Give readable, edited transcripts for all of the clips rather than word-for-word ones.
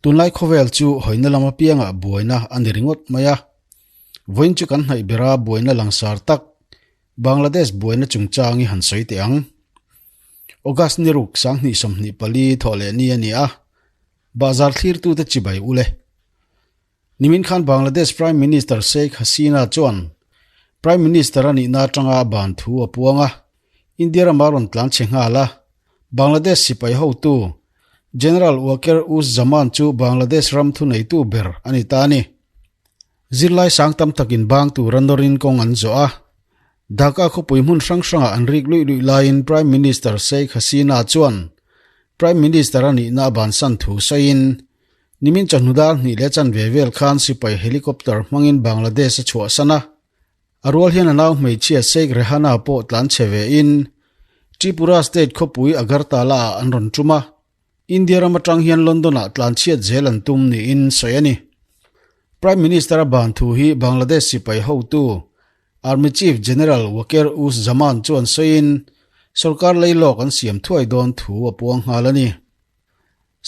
Tunlai khawvel chu hawina lam apiangah buaina a ni ringawt mai a. Vawiin chu kan hnaih bera buaina langsar tak Bangladesh buaina chungchang i han sawi teh ang. August ni ruk 2024 thawh leh ni a ni a, bahzar thlirtute chibai u le. Nimin khan Bangladesh Prime Minister Sheikh Hasina chuan Prime Minister a nihna atanga ban thu a puang a, India rama rawn tlan chhe nghal a. Bangladesh sipai hotu General Waker Uz Zaman chu Bangladesh ram thuneitu ber a ni ta a ni. Zirlai sang tam takin bang tura nawrin kawng an zawh a, Dhaka khawpui hmun hrang hrangah an rik luih luih laiin Prime Minister Sheikh Hasina chuan Prime Minister a nihna a bansan thu sawiin Nimin chawhnu dar hnih leh chanve vel khan sipai helicopter hmangin Bangladesh a chhuahsan a, a rual hian a nau hmeichhia Sheikh Rehana pawh tlan chhe vein Tripura state khawpui Agartala ah an rawn tum a, India ram atang hian London ah tlan chhiat zel an tum niin sawi a ni. Prime Minister a ban thu hi Bangladesh sipai hotu Army Chief General Waker Uz Zaman chuan sawiin sorkar leilawk an siam thuai dawn thu a puang nghal a ni.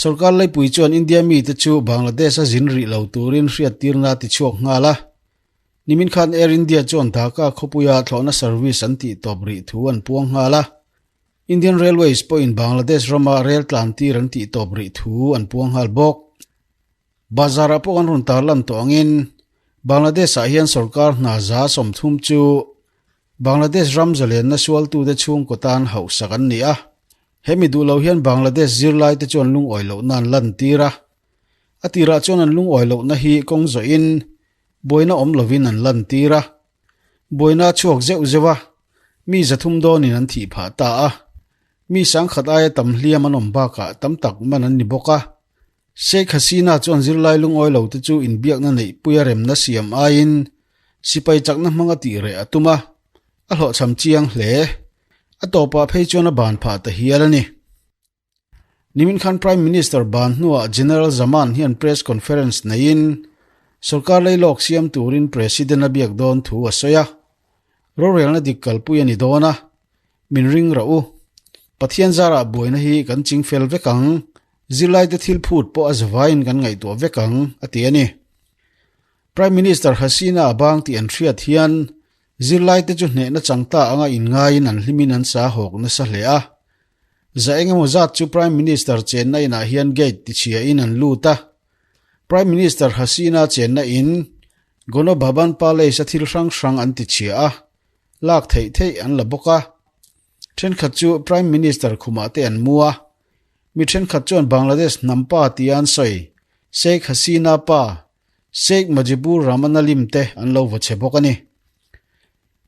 Sorkar leipui chuan India mite chu Bangladesh a zin rih lo turin hriattirna a tichhuak nghal a. Nimin khan Air India chuan Dhaka khawpuia thlawhna service an tih tawp rih thu an puang nghal a. Indian Railways pawhin Bangladesh rama rel tlantir an tih tawp rih thu an puang nghal bawk. Bazar-ah pawh an rawn tarlan tawh angin Bangladesh-ah hian sorkar hna 30 chu Bangladesh ram zalenna sualtute chhungkaw tan hauhsak an ni a. Hemi duh lo hian Bangladesh zirlaite chuan lungawi lohna an lantir a. A tirah chuan an lungawi lohna hi kawng zawhin buaina awm lovin an lantir a. Buaina a chhuak zeuh zeuh a, mi 300 dawnin an thih phah ta a. Mi 10,000 aia tam hliam an awm bakah tam tak man an ni bawk a. Sheikh Hasina chuan zirlai lungawi lote chu inbiakna neihpuia remna siam aiin sipai chakna hmanga tih reh a tum a, a hlawhchham chiang hle. A tawpah phei chuan a ban phah ta hial a ni. Nimin khan Prime Minister ban hnuah General Zaman hian press conference neiin sorkar leilawk siam turin President a biak dawn thu a sawi a. Rorelna dik kalpui a ni dawn a, min ring rah u. Pathian zarah buaina hi kan ching fel vek ang, zirlaite thil phut pawh a zavaiin kan ngaihtuah vek ang, a ti a ni. Prime Minister Hasina a bang tih an hriat hian Zirlaite chu hnehna chang ta anga inngaiin an hlimin an sa hawk nasa hle a. Za eng emaw zat chu Prime Minister chenna inah hian gate tichhiain an lut a. Prime Minister Hasina chenna in Gono Bhaban Palace a thil hrang hrang an tichhia a, lak theih theih an la bawk a. Thenkhat chu Prime Minister khumah te an mu a. Mi thenkhat chuan Bangladesh hnam pa tia an sawi Sheikh Hasina pa Sheikh Mujibur Rahman Alim te an lo vaw che bawk a ni.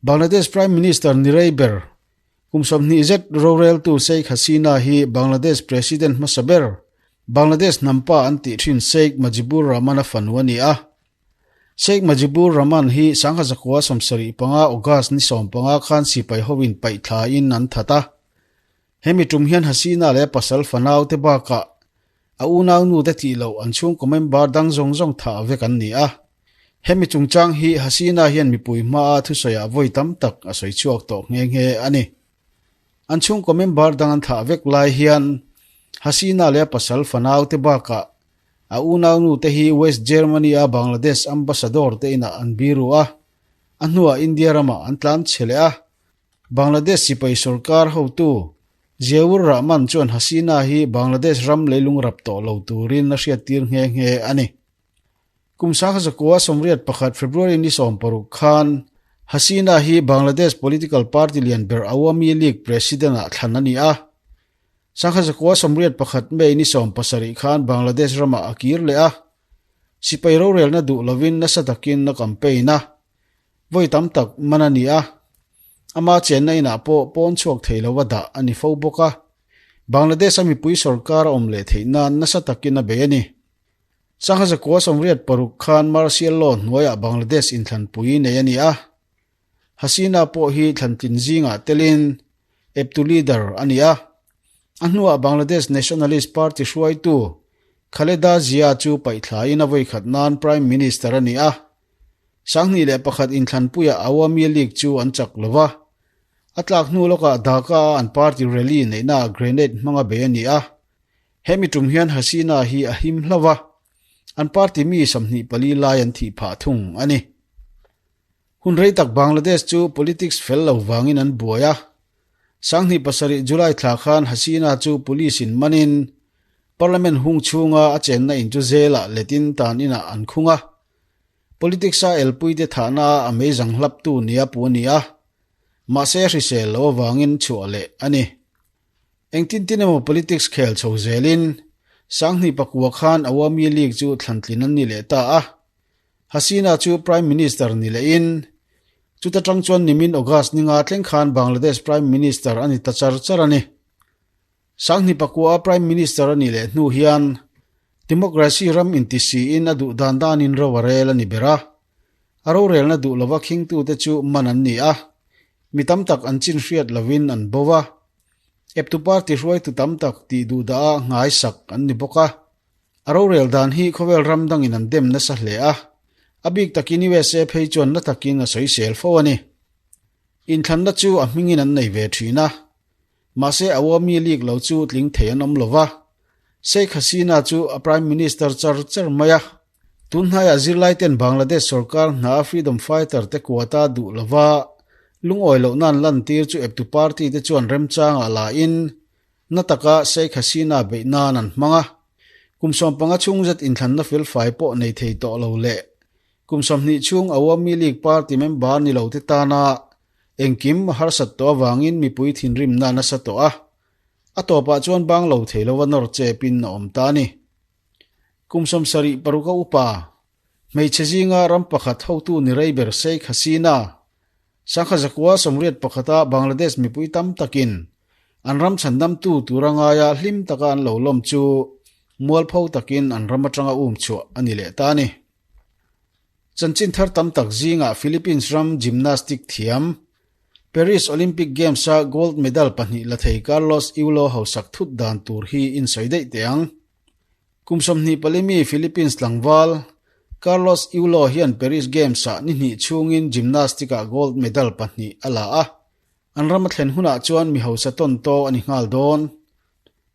Bangladesh Prime Minister ni rei ber, kum 20 zet roreltu Sheikh Hasina hi Bangladesh President hmasa ber, Bangladesh hnampa an tih thin Sheikh Mujibur Rahman a fanu a ni a. Sheikh Mujibur Rahman hi 1975 August ni 15 khan sipai hovin paih thlain an that a. Hemi tum hian Hasina leh pasal fanau te bakah a unau nu te tih loh an chhungkaw member dang zawng zawng thah vek an ni a. Hemi chungchang hi Hasina hian mipui hmaa thusawiah vawi tam tak a sawi chhuak tawh nghe nghe a ni. An chhungkaw member dang an thah vek lai hian Hasina leh a pasal fanau te bakah a unau nu te hi West Germany a Bangladesh ambassador te inah an biru a, a hnuah India ramah an tlan chhe leh a. Bangladesh sipai sorkar hotu Ziaur Rahman chuan Hasina hi Bangladesh ram leilung rap tawh lo turin a hriattir nghe nghe a ni. Kum 1981 February ni 16 khan Hasina hi Bangladesh political party lian ber Awami League president-ah thlan a ni a. 1981 May ni 17 khan Bangladesh ramah a kir leh a. Sipai rorelna duh lovin nasa takin a campaign a. Vawi tam tak man a ni a, ama chenna inah pawh pawn chhuak thei lova dah a ni fo bawk a. Bangladesh-a mipui sorkar a awm leh theih nan nasa takin a bei a ni. 1986 khan martial law hnuaiah Bangladesh inthlanpui nei a ni a. Hasina pawh hi thlantlin zingah telin eptu leader a ni a. A hnuah Bangladesh Nationalist Party hruaitu Khaleda Zia chu paihthlain a vawikhat nan Prime Minister a ni a. 2001 inthlanpuiah Awami League chu an chak lo va, a tlak hnu lawkah Dhaka-a an party rally neihnaah grenade hmanga bei a ni a. Hemi tum hian Hasina hi a him hlauh a. An party mi 24 lai an thih phah thung a ni. Hun rei tak Bangladesh chu politics fel lo vangin an buai a. 2007 July thla khan Hasina chu police in manin parliament hung chhunga a chenna in chu zelah letin tan inah an khung a. Politics a elpuite thahna a meizang hlaptu nia pu a ni a. Mahse hrisel lo avangin chhuah leh a ni. Engtin tin emaw politics khel chho zelin 2009 khan Awami League chu thlantlin an ni leh ta a. Hasina chu Prime Minister ni lehin chuta tang chuan nimin August ninga thleng khan Bangladesh Prime Minister a ni ta char char a ni. 2009 Prime Minister a ni leh hnu hian democracy ram inti siin a duh dan danin ro a rel a ni ber a. A rorelna duh lova khingtute chu man an ni a. Mi tam tak an chin hriat lovin an bo a. Eptu party hruaitu tam tak tih duh dah a ngai sak an ni bawk a. A rorel dan hi khawvel ram dangin an dem nasa hle a. A bik takin USA phei chuan na takin a sawisel fo a ni. Inthlanna chu a hmingin an nei ve thin a. Mahse Awami League lo chu tling thei an awm lova. Sheikh Hasina chu a Prime Minister char char mai a. Tunhnaiah zirlai ten Bangladesh sorkar hna freedom fighter te quota duh lova lungawi loh nan lan tir chu eptu party te chuan remchangah la in na taka Sheikh Hasina beih nan an hmang a. Kum 15 chhung zet inthlanna felfai pawh nei thei tawh lo leh kum 20 chhung Awami League party member ni lo te tana engkim harsat tawh awangin mipui thinrimna nasa tawh a. A tawpah chuan bang lo thei lova nawr chepin a awm ta a ni. Kum 76 a upa, hmeichhe zinga ram pakhat hotu ni rei ber Sheikh Hasina, 1981 a Bangladesh mipui tam takin an ram chhandamtu tura ngaia hlim taka an lo lawm chu mualpho takin an ram atanga um chhuah a ni leh ta a ni. Chanchin thar tam tak zingah Philippines ram gymnastic thiam, Paris Olympic Games a gold medal pahnih la thei Carlos Yulo hausak thut dan tur hi in sawi daih teh ang. Kum 24 mi Philippines tlangval Carlos Yulo hian Paris Games ah ni hnih chhungin gymnastic ah gold medal pahnih a la a. An ram a thlen hunah chuan mi hausa tawn to a ni nghal dawn.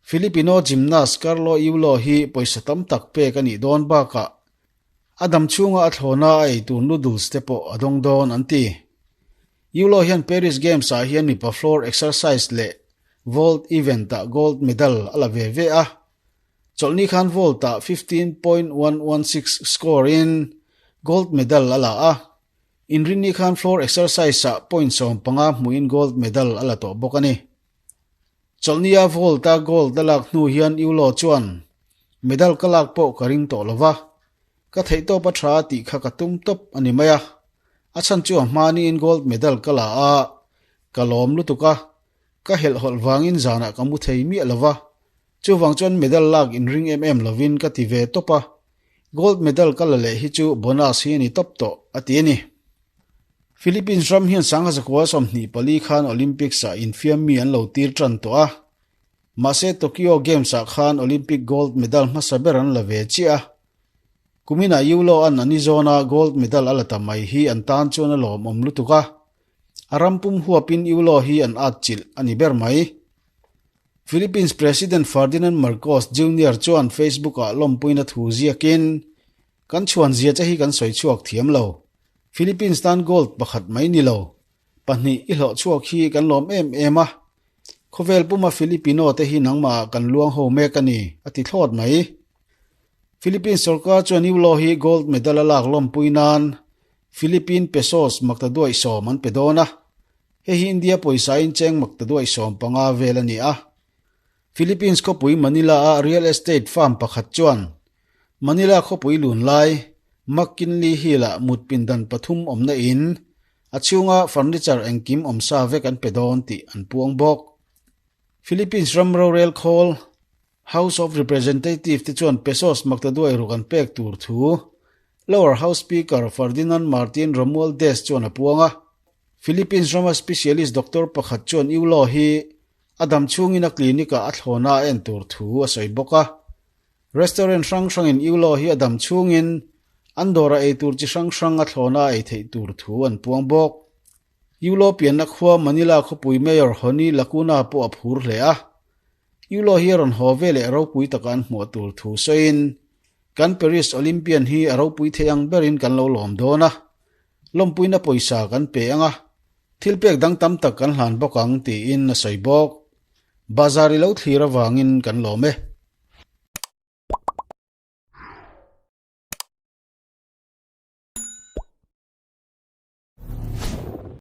Filipino gymnast Carlo Yulo hi pawisa tam tak pek a nih dawn bakah a dam chhunga a thlawna a eitur noodles te pawh a dawng dawn an ti. Yulo hian Paris Games ah hian mipa floor exercise leh vault event ah gold medal a la ve ve a. Chawlhni khan vault ah 15.116 score in gold medal a la a. Inrinni khan floor exercise ah point 15 hmuin gold medal a la tawh bawk a ni. Chawlhni a vault a gold a lak hnu hian Yulo chuan medal ka lak pawh ka ring tawh lova. Ka theih tawp a tha tih kha ka tum tawp a ni mai a. A chhan chu a hmaniin gold medal ka la a, ka lawm lutuk a. Ka helh hawlh vangin zanah ka mu thei miah lova. Chuvang chuan medal lak in ring em em lovin ka ti ve tawp a. Gold medal ka la leh hi chu bonus hi a ni tawp tawh a ti a ni. Philippines ram hian 1924 khan Olympics ah infiam mi an lo tir tan tawh a. Mahse Tokyo Games ah khan Olympic gold medal hmasa ber an la ve chiah a. Kumina Yulo an ani zawna gold medal a la ta mai hi an tan chuan a lawmawm lutuk a. A ram pum huapin Yulo hi an at chilh a ni ber mai. Philippines President Ferdinand Marcos Jr. chuan Facebook ah lawmpuina thu ziakin kan chhuan zia che hi kan sawi chhuak thiam lo. Philippines tan gold pakhat mai ni lo. Pahnih i hlawh chhuak hi kan lawm em em a. Khawvel puma Filipino te hi nangmah ah kan luang ho mek a ni, a ti thlawt mai. Philippines sarkar chuan Yulo hi gold medal a lak lawmpui nan Philippine pesos makta duai sawm an pe dawn a. Hei hi India pawisa in cheng makta duai 15 vel a ni a. Philippines khawpui Manila a real estate firm pakhat chuan Manila khawpui lun lai McKinley Hill ah mut pindan pathum awmna in a chhunga furniture engkim awm sa vek an pe dawn tih an puang bawk. Philippines ram rorel khawl House of Representative te chuan pesos makta duai ruk an pek tur thu Lower House Speaker Ferdinand Martin Romualdez chuan a puang a. Philippines rama specialist doctor pakhat chuan Yulo hi a dam chhungin a clinic ah a thlawna a en tur thu a sawi bawk a. Restaurant hrang hrangin Yulo hi a dam chhungin an dawr a ei tur chi hrang hrang a thlawna a ei theih tur thu an puang bawk. Yulo pianna khua Manila khawpui Mayor Honey Lacuna pawh a phur hle a. Yulo hi a rawn haw ve leh ropui taka an hmuah tur thu sawiin. Kan Paris Olympian hi a ropui thei ang berin kan lo lawm dawn a, lawmpuina pawisa kan pe ang a, thil pek dang tam tak kan hlan bawk ang, tiin a sawi bawk. Bazar i lo thlir avangin kan lawm e.